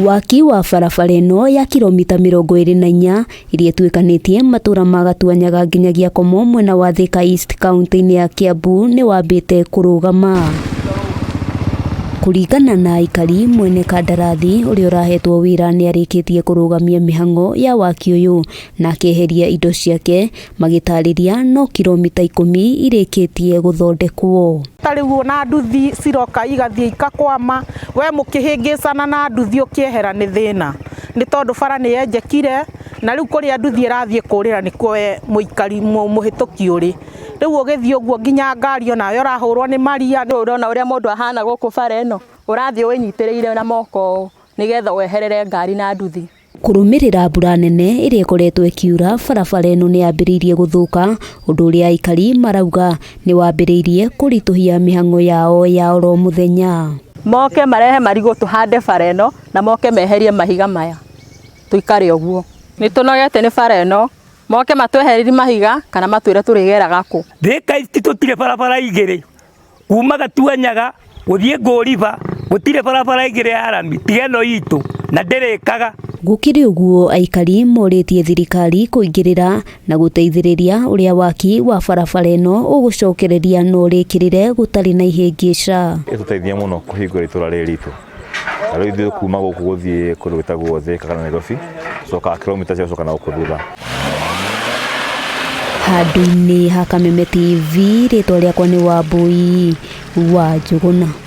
Waki wa barabara ĩno ya kilomita 24 iria ĩtuĩkanĩtie matũra ma Gatuanyaga nginyagia Komo mwena wa Thika East kaunti-inĩ ya Kiambu nĩ wambĩte kũrũgama. Kũringana na aikari, mwene kandarathi ũrĩa ũrahetwo wĩra nĩ arĩkĩtie kũrũgamia mĩhang'o ya waki ũyũ na akeheria indo ciake, magĩtarĩria no kilomita 10 irĩkĩtie gũthondekwo. Ta rĩu ona nduthi ciroka igathiĩ ikakwama, we mũkĩhĩngĩcana na nduthi ũkĩehera nĩ thĩna, nĩ tondũ bara nĩ yenjekire na rĩu kũrĩa nduthi ĩrathiĩ kũrĩra nĩkuo we mũikari mũhĩtũki ũrĩ. Rĩu ũgĩthiĩ ũguo nginya ngari onawe ũrahũrwo nĩ maria. Rĩu ũrona ũrĩa mũndũ ahana gũkũ bara ĩno, ũrathiĩ wĩnyitĩrĩire na moko ũũ nĩgetha weherere ngari na nduthi. Kũrũmĩrĩra mbura nene ĩrĩa ĩkoretwo ĩkiura, barabara ĩno nĩ yambĩrĩirie gũthũka, ũndũ ũrĩa aikari marauga nĩ wambĩrĩirie kũritũhia mĩhang'o yao ya oro mũthenya. Moke marehe marigũ tũhande bara ĩno na moke meherie mahiga maya tũikare ũguo. Nĩ tũnogete nĩ bara ĩno, moke matwehererie mahiga kana matwĩre tũrĩgeraga kũ. Thika East tũtirĩ barabara igĩrĩ, kuma Gatuanyaga gũthiĩ Ngũriba gũtirĩ barabara igĩrĩ ya rami tiga ĩno itũ na ndĩrĩkaga. Gũkĩrĩ ũguo, aikari morĩtie thirikari kũingĩrĩra na gũteithĩrĩria ũrĩa waki wa barabara ĩno ũgũcokereria na ũrĩkĩrĩre gũtarĩ na ihĩngĩca. Ĩtũteithia mũno kũhingũra itũra rĩrĩ ritũ. Ta rĩu ithuĩ kuma gũkũ gũthiĩ kũndũ gwĩtagwo Thika kana Nairobi, tũcokaga kilomita cia gũcoka na gũkũ thutha. Handũ-inĩ ha Kameme TV, rĩtwa rĩakwa nĩ Wambui wa Njũgũna.